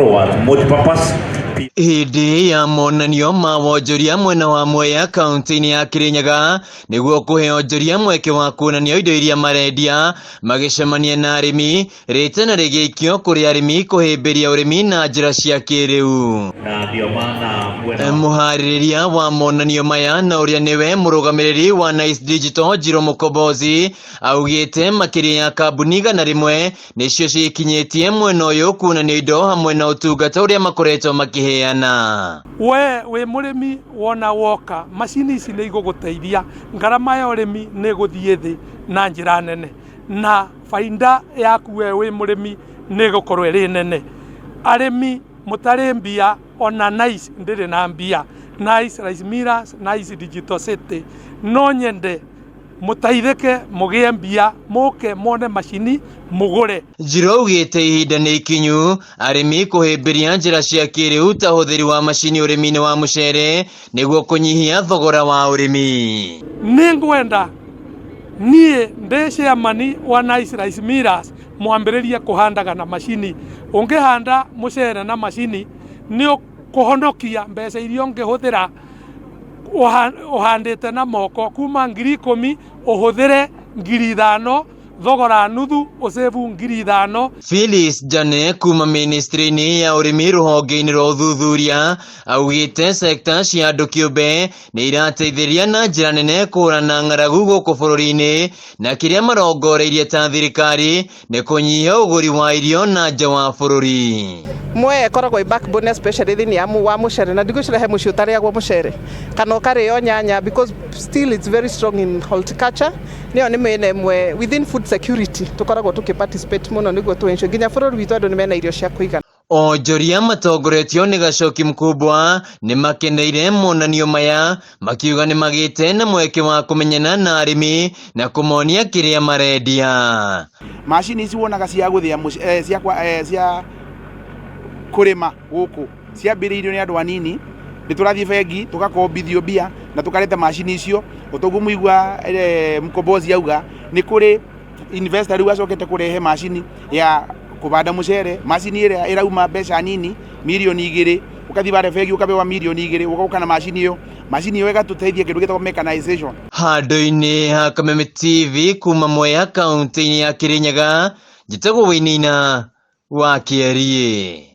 Multipurpose. Hĩndĩ ya monanio ma wonjoria mwena wa Mwea kaunti-inĩ ya Kirinyaga nĩguo kũhe onjoria mweke wa kuonania indo iria marendia magĩcemania na arĩmi rĩtana rĩgĩikio kũrĩ arĩmi kũhĩmbĩria ũrĩmi na njĩra cia kĩrĩu. Na ndio maana mwena Mũharĩrĩria wa monanio maya na ũrĩa nĩwe mũrũgamĩrĩri wa Nice Digital Njirũ Mũkombozi augĩte makĩria ya kambuni 100 nĩcio ciĩkinyĩtie mwena ũyũ kuonania indo hamwe na ũtungata ũrĩa makoretwo makĩheana. We wĩ mũrĩmi wona woka macini ici nĩ igũgũteithia, ngarama ya ũrĩmi nĩ ĩgũthiĩ thĩ na njĩra nene, na bainda yaku we wĩ mũrĩmi nĩ ĩgũkorwo ĩrĩ nene. Arĩmi mũtarĩ mbia ona Nice ndĩrĩ na mbia, Nice Rice Millers, Nice Digital City, no nyende mũteithĩke mũgĩe mbia mũke muone macini mũgũre. Njirũ augĩte ihinda nĩ ikinyu arĩmi kũhĩmbĩria njĩra cia kĩrĩu ta ũhũthĩri wa macini ũrĩmi-inĩ wa mũcere nĩguo kũnyihia thogora wa ũrĩmi. Nĩngwenda niĩ ndĩ chairman wa Nice Rice Millers mwambĩrĩrie kũhandaga na macini. Ũngĩhanda mũcere na macini nĩ ũkũhonokia mbeca iria ũngĩhũthĩra ũhandĩte na moko kuma 10,000 ũhũthĩre 5,000, thogora nuthu ũcĩbu 5,000. Phyllis Jane kuma ministry-inĩ ya ũrĩmi rũhonge-inĩ rwa ũthuthuria augĩte sekta cia andũ kĩũmbe nĩ irateithĩrĩria na njĩra nene kũhũrana ng'aragu gũkũ bũrũri-inĩ na kĩrĩa marongoreirie ta thirikari nĩ kũnyihia ũgũri wa irio na nja wa bũrũri. Mwea ĩkoragwo ĩ backbone especially thĩinĩ ya wa mũcere na ndigwĩciria he mũciĩ ũtarĩagwo mũcere kana ũkarĩo nyanya because still it's very strong in horticulture. Nĩyo nĩ mĩena ĩmwe within food security tũkoragwo tũkĩ participate mũno nĩguo tũ ensure nginya bũrũri witũ andũ nĩ mena irio cia kũigana. Onjoria matongoretio nĩ Gacoki Mkubwa nĩ makeneire monanio maya makiuga nĩ magĩte na mweke wa kũmenyana na arĩmi na kũmonia kĩrĩa marendia. Macini ici wonaga cia gũthĩa cia cia kũrĩma gũkũ ciambĩrĩirio nĩ andũ anini, nĩ tũrathiĩ bengi tũgakombithio mbia na tũkareta macini icio. Ũtoguo mũigua Mkombozi auga nĩ kũrĩ investor rĩu acokete kũrehe macini ya kũbanda mũcere, macini ĩrĩa ĩrauma mbeca nini 2 mirioni, ũgathiĩ barĩa bengi ũkabewa 2 mirioni, ũgoka na macini ĩyo, macini ĩyo ĩgatũteithia kĩndũ gĩtagwo mechanization. Handũ-inĩ ha Kameme TV kuma Mwea kaunti-inĩ ya Kirinyaga, njĩtagwo Wĩinĩina wa Kĩeriĩ.